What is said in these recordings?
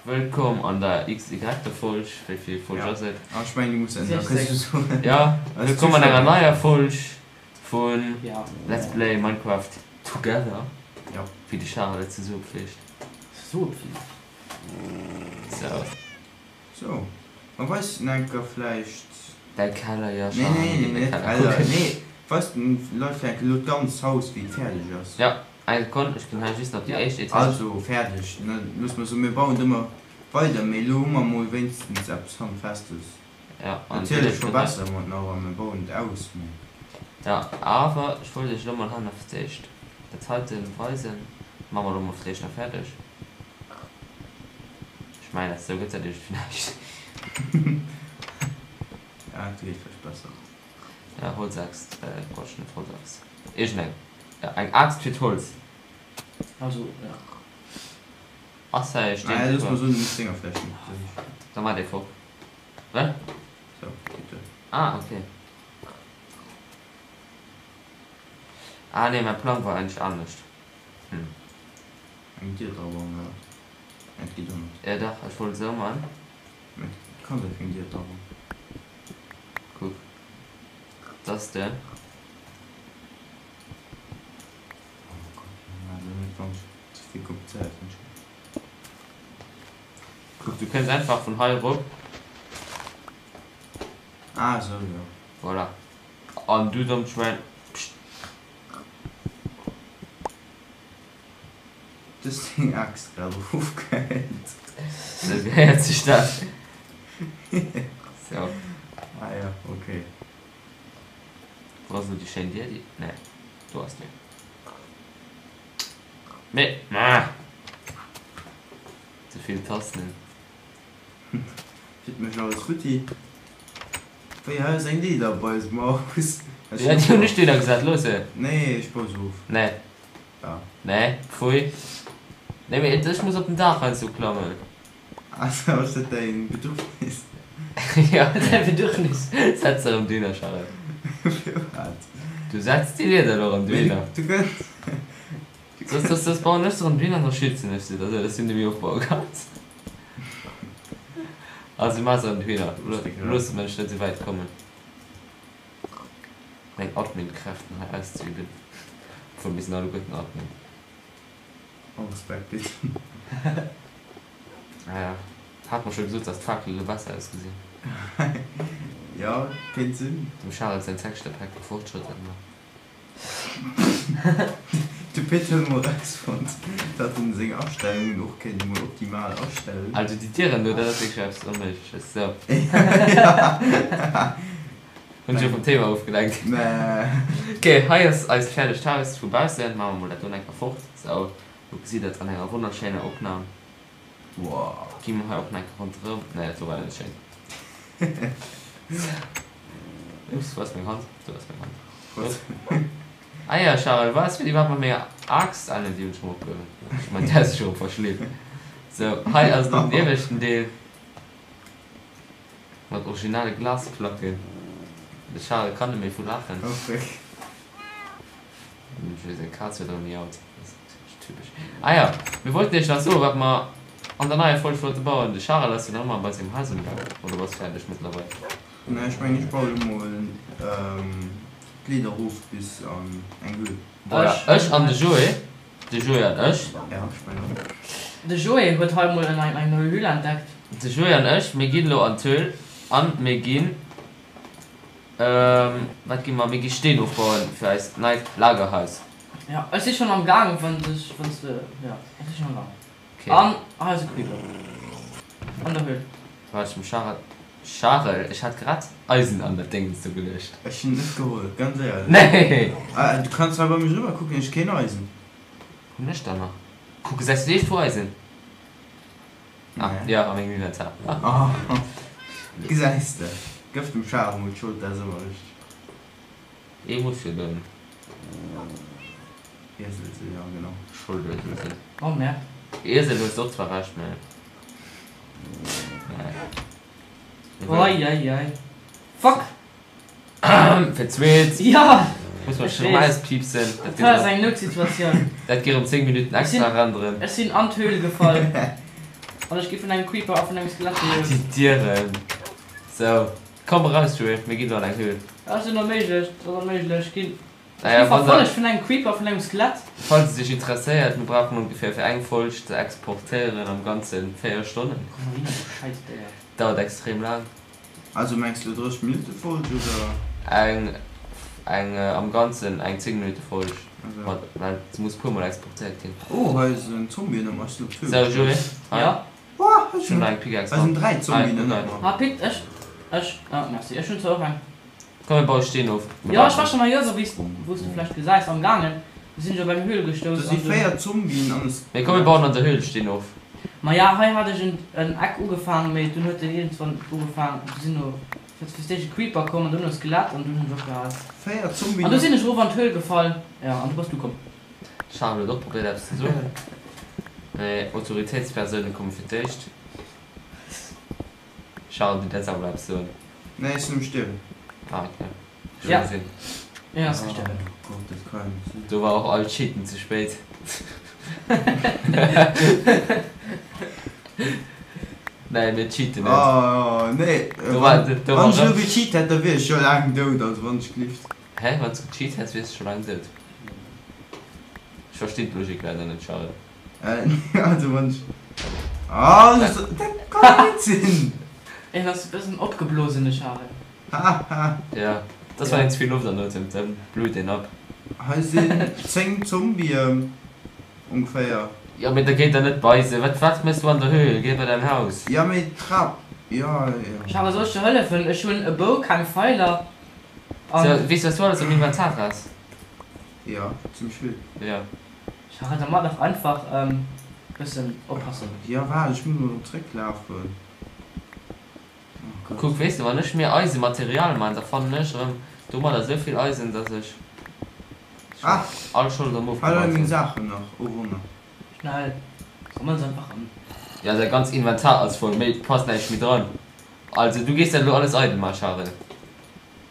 Wëllkomm an der XY-ter Folg, wéi vill Folg Ja. ass et? Ah, ech mengen, du muss en da kënns du soen. Ja, Eis wëllkomm an Zuschauer. enger neier Folg vu Ja. Let's Play Minecraft Together, Ja. wéi de Charel et ze soe pfleegt. Ze soe pfleegt. Sou. So, ma weis den enker vläicht. Däi Keller, jo, Nee, Charel, nee, mir ginn nee, däi net Keller Keller, kucken. nee, weis den Leit vläicht elo d'ganz Haus, wéi et fäerdeg ass. Ja, eng Sekonn, ech ginn hei just nach déi Ja. éischt Etage. Also, fäerdeg, ne, looss mer soen, mir bauen et ëmmer weider, mee elo hu mer mol wéinstens eppes Handfestes. Ja, an Natierlech natierlech gëtt hei. verbessere mer et nach a mir bauen et aus, mee. Ja, awer ech wollt iech elo mol hei nach fir d'éischt dat heiten weisen. Maache mer elo mol fir d'éischt nach fäerdeg. Ech mengen, esou gëtt dat iergendwéi näischt. Ja, dat geet vläicht besser. Ja, Holzaxt, Quatsch, net Holzaxt, iergendeng, ja, eng Aaxt fir d'Holz. Also, ja. Ass hei e Steen Naja, looss drüber? mol soen, du muss denger vläicht net esou héich. Da maach dee fort. Wat? Sou, geet duer. Ah, okay. Ah nee, mäi Plang war eigentlech anescht. Hm. Eng Dier dra bauen, oder wat? Nee, dat geet och net. Ja dach, ech wollt esou man. Mee du kanns jo keng Dier dra bauen. Kuck, dass de. Oh Gott, nee, dat ass net ganz ze vill komplizéiert, fënn ech. Kuck, du kënns einfach vun hei erop. Ah, esou, jo. Voilà. An du dommt Schwäin. Pscht. Du hues deng Aaxt grad erofgehäit. Sou gehéiert sech dat. Sou. Ah jo, ok. Wou ass elo déi schéin Dier, déi. Nee, do ass d'Dier. Mee, ah! Ze vill Tasten. Fitt mech alles futti. Wéi hei ass eng Leeder bei eisem Haus. Ja, déi hunn ech dir da gesat, looss se. Nee, ech baue se of. Nee. Ja. Nee, pfui. Nee, mee ech muss op den Daach heiansdo klammen. Also ass dat däin Bedürfnis? Ja. Däi Bedürfnis. Setz se erëm dohinner, Charel. Firwat? Du setz déi Leeder elo erëm dohinner. Mee du kënns. Soss, soss, soss bauen ech se erëm dohinner an da schützen ech se, dass du net méi ofbaue kanns. Also maach se erëm dohinner. Loosse mer dech net esou wäit kommen. Meng Admin-Kräften hei auszeüben. Obwuel, mir sinn alleguerten Admin. All Respekt, Pit. Ah ja, hat mer scho gesot, dass d'Fakele lo besser ausgesinn. Jo, kéint sinn. Dem Charel säin Texture Pack Fortschrëtt ëmmer. De Pit huet mol rausfonnt, datt en seng Astellungen och kéint emol optimal astellen. Also déi Dieren do, dat ass wierklech eppes Onméigleches. Sou. Hunn ech jo vum Thema ofgelenkt. Ok, hei ass eist fäerdegt Haus vu baussen. Maache mer mol dat do enker fort. Sou, do gesitt der et an enger wonnerschéiner Opnam. Wow. Gi mer hei och nach eng Kéier ronderëm. Nee, dat do war net schéin. Ups, wou ass meng Hand? Do ass meng Hand. Prost. Ah ja, Charel, wat ass fir iwwerhaapt mat menger Aaxt? Ah nee, déi hunn ech erëm opgehuewen. Ech mengen, déi ass sech erëm verschleeft. Sou, hei ass elo den ieweschten Deel mat originale Glasplacken. De Charel kann net méi vu laachen. Oh, freck. Seng Kaz huet erëm miaut. Typesch. Ah jo, mir wollten iech nach soen, wat mer an der neier Folg wollte bauen. De Charel ass jo nach ëmmer bei sengem Haus um Bau. Oder bass fäerdeg mëttlerweil? Nee, ech mengen, ech baue lo mol d'Leeder erof bis an eng Höhl. Voilà, ech an de Joé. De Joé an ech. Ja, ech mengen och. De Joé huet hei mol eng nei Höhl entdeckt. De Joé an ech, mir ginn elo an d'Höhl an mir ginn. Wat gi mer? Mir gi Steen ofbauen fir eist neit Lagerhaus. Jo, ech si schonn am Gaang, wann dech, wann s de, jo, ech si schonn am Gaang. An hei ass e Creeper an der Höhl. Waart, ech muss Charel, Charel, ech hat grad Eisen an dat Déngens do geluecht. Ech hunn et net geholl, ganz éierlech. Nee! Du kanns hei bei mech eriwwer kucken, ech hu keen Eisen. Hunn ech der nach? Kuck, gesäis du iergendwou Eisen? Ah, jo, a mengem Inventar. Ah, gesäis de. Gëff dem Charel mol d'Schold, dat ass ëmmer richteg. Ee muss jo den. Iesel sinn, jo, genau. Scholduesel sinn. Oh, Merde. Iesel hues de och zwar Recht, mä. Oi, oi, oi. Fuck! Fir d'zweet. Ja! Muss mer scho rem auspiipsen. Dat ass eng Noutsituatioun. Dat geet rem 10 Minuten extra renderen. Ech sinn an d'Höhl gefall. An ech gi vun engem Creeper a vun engem Skelett Ah, gejot. déi Dieren. Sou, komm eraus, Joé, mir ginn elo an eng Höhl. Dat ass onméiglech, dat ass onméiglech. Ech ginn, ech Naja, gi wann der, verfollegt vun engem Creeper a vun engem Skelett. falls et iech interesséiert, mir brauchen ongeféier fir eng Folg ze exportéieren am Ganzen 4 Stonnen. Komm erhinner, du Schäissdéier. Dauert extrem laang. Also mengs de 30 Minutte Folg oder? Eng eng am ganzen eng 10 Minutte Folg Also. mat well se muss puer mol exportéiert ginn. Oh hei ass en Zombie ënner mer, ech sinn op d'Höhl Sou Joé, gestouss. hei Ja? Wouah, hei ech hunn sinn nach eng Pickaxe hei sinn dran. 3 Hei Zombien guck ënner hei. mer. Ah Pit, ech ech ah merci, ech hunn zwar och eng. Komm mir baue Steen of, mir Jo ech war brauchen. schonn hei uewen, wéi s wou s de vläicht gesäis am gaangen, du sinn ech op eng Höhl Do gestouss si an dunn. 4 Zombien an e Mee komm mir Skelett. bauen an der Höhl Steen of. Maja hei hat ech en en Eck ugefaang, mee dunn huet den iergendwann ugefaang, du sinn no fir d'éischt e Creeper komm an dunn e Skelett an dunn hunn ech opgehal. 4 Zombien An du an. sinn ech erof an d'Höhl gefall, jo an du bass du komm. Charel huet och probéiert eppes ze soen, mee Autoritéitspersoune komme fir d'éischt. Charel, du däerfs awer elo eppes soen. Nee, ech sinn um Stierwen. Ah ok, ech hu Ja, gesinn. hien ass Oh gestuerwen. Gott, dat kann jo net sinn. Do war och all Cheaten ze spéit. Nee, mir cheaten net. Oh nee, Do war, wann do wann war ech elo rëm. gecheat hätt, da wier ech scho laang dout, also wann ech glift. Hä, wann s du gecheat häss, wiers du scho laang dout. Ech verstinn d'Logik leider net, Charel. Also wann ech, oh dat kann net sinn. Hien ass e bëssen opgeblosen, de Charel. Haha. Ja, dat ass wann een ze vill Loft anotemt, da blutt een ab. Hei sinn 10 Zombien ongeféier. Jo, mee da géi der net bei se. Wat wat mëss du an der Höhl? Géi bei däin Haus. Jo, mee d'Trap, jo, jo. Charel, soll ech der hëllefen? Ech hunn e Bou, keng Feiler So, an. weess du wat du alles am Inventar has? Jo, zimmlech vill. Jo. Charel, da mach dach einfach bëssen oppassen. Jo, waart, ech muss mol erëm zrécklafen. Oh Gott. Kuck, weess de, wann ech mir Eisematerial man, da fannen ech erëm domadder esou vill Eisen, dass ech schon Ah! all Schold erëm Hei leie ofgebaut meng hunn. Saachen nach. Oh Wonner. Schnell, sammel se einfach an. Ja, säi ganz Inventar ass voll, méi passt näischt méi dran. Also, du gees dat elo alles eidel man, Charel.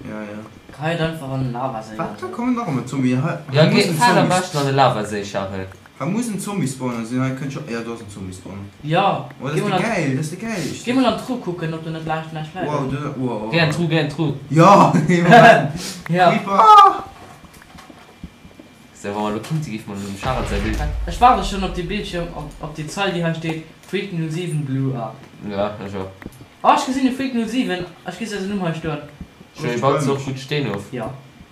Ja, ja. Gheit einfach an den Lavaséi Wat? oder Da sou. kommen nach ëmmer Zombien. Hei, Ja, hei muss geh, en fal am Zombie. beschten an de Lavaséi, Charel. Hei muss en Zombie-Spawner sinn. Hei kënnt scho. Ja, do ass en Zombie-Spawner. Jo, Oh, dat geh ass mol de an, gäil, dat ass de gäil. geh mol an d'Tru kucken, ob do net vläicht näischt läit. Wow, do, wow. Geh an d'Tru, geh an d'Tru. Jo, nee, Moment. Ja. Creeper. Ah! Sou, wa mer elo kinnte, géife mer dem Charel säi Bild. Ech waarde schon op dee Bildschirm, op, op déi Zeil, déi hei steet, Freak 07 Blue Up. Ja, ech och. Oh, ech gesinn de Freak 07, ech gesi säin Numm hei stoen. Joé, baut se och gutt Steen of? Jo.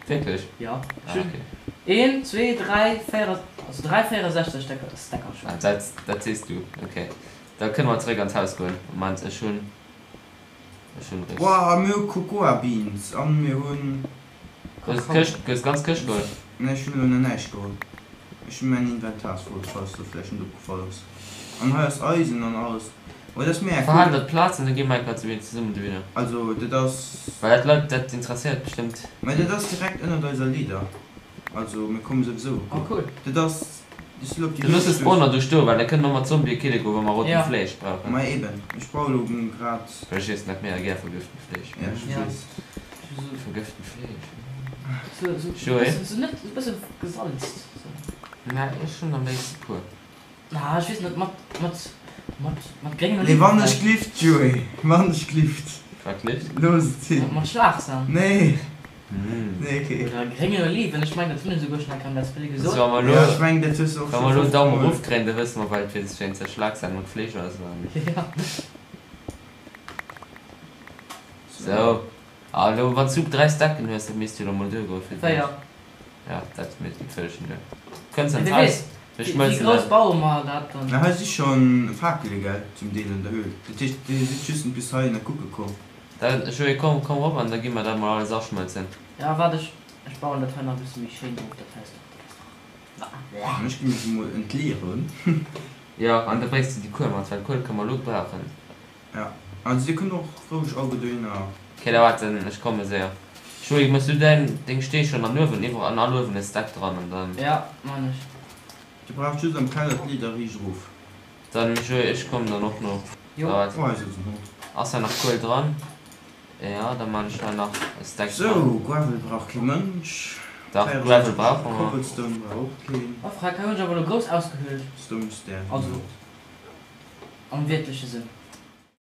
Wierklech? Jo. Ah, Ech hunn okay. een, zwee, dräi, véier, also dräi 64 Stecker, Stacker schon. Ah, dat, dat sees du. Okay. Da kënne mer zeréck an d'Haus goen. Moment, ech hunn, ech hunn richts. Wow, mir hu Cocoa Beans an mir hunn. Hues d'Këscht, hues d'ganz Këscht geholl? Nee, ech hunn elo nach näischt geholl. Ech hunn mäin Inventar ass voll, falls der vläicht net opgefall ass. An hei ass Eisen an alles. Oh, dat ass mega cool. Verhalen dat Plaz an da gi mer eng Kéier zu zesummen dohinner. Also, dat ass. Well dat Leit, dat interesséiert bestëmmt. Mä dat ass direkt ënnert eiser Leeder. Also, mir komme souwisou. Oh, cool. Dat ass, ech sinn elo op déi Da looss de Höhe Spawner do stoen, well da kënne mer mat Zombië kille goen, wa mer roten Ja. Fleesch brauchen. Ma eben, ech brauch elo grad. Well ech iessen net mega gär vergëften Fleesch. Ja, ech Ja. weess. Vergëften Fleesch. So, so, Joé? bëssen, so net, e bësse gesalzt. So. Mä ech hunn am léifste pur. Na, ech weess net, mat, mat, mat, mat gréngen Nee, Oliven wann ech vläicht. glift, Joé, wann ech glift. Wat glift? Looss et sinn. Mat, mat Schlagsahn. Nee. Mm. Nee, okay. Oder gréngen Oliven, ech mengen, dat hunn ech esouguer schonn eng Kéier am Let's Play gesot. Also wa mer Ja, elo, ech mengen, dat hues de och wa scho mer elo 50 Daumen Mol. erof kréien, da wësse mer, wat fir fir eng Zort Schlagsahn mat Fleesch ass an. Ja. Sou. Ah, elo wann s du 3 Stacken hues, dat misst jo elo mol duergoen fir d'éischt. 4. Ja, dat mir geet vëlleg schon duer. Kënns an Wie d'Haus, weess, mir wéi wéi schmëlzen grouss dat. baue mer dat dann? Mä hei si schonn Fakele, gell, zum Deel an der Höhl. Dat heescht, dir sidd just net bis heihinner kucke komm. Da, Joé, komm, komm rop an da gi mer dat mol alles aschmëlzen. Ja, waart, ech ech bauen dat hei nach e bësse méi schéin of, dat hei ass dach, dat ass dach. An ech gi mech emol entleeren. Jo, an da bréngs de déi Kuel mat, well Kuel kënne mer elo brauchen. Ja, also dir kënnt och roueg all dohinner. Ok, da waarten, ech komme séier. Joé, mëss du däin deng Stee schonn an Uewen, iwwer an all Uewen e Stack dran an dann. Ja, man ech. Dir braucht just am Keller d'Leeder riicht erof. Dann Joé, ech kommen dann och no. Jo. Da waart. Oh, hei sëtzt en Hond. Ass hei nach Kuel dran? Ja, da man ech hei nach e Stack dran. Sou, Gravel brauch kee Mënsch. Dach, Gravel 64 brauche mer. Cobblestone brauch och keen. Oh, Freck, hei hunn ech awer elo grouss ausgehöhlt. Stone Stairs. Also. Am wiertleche Sënn.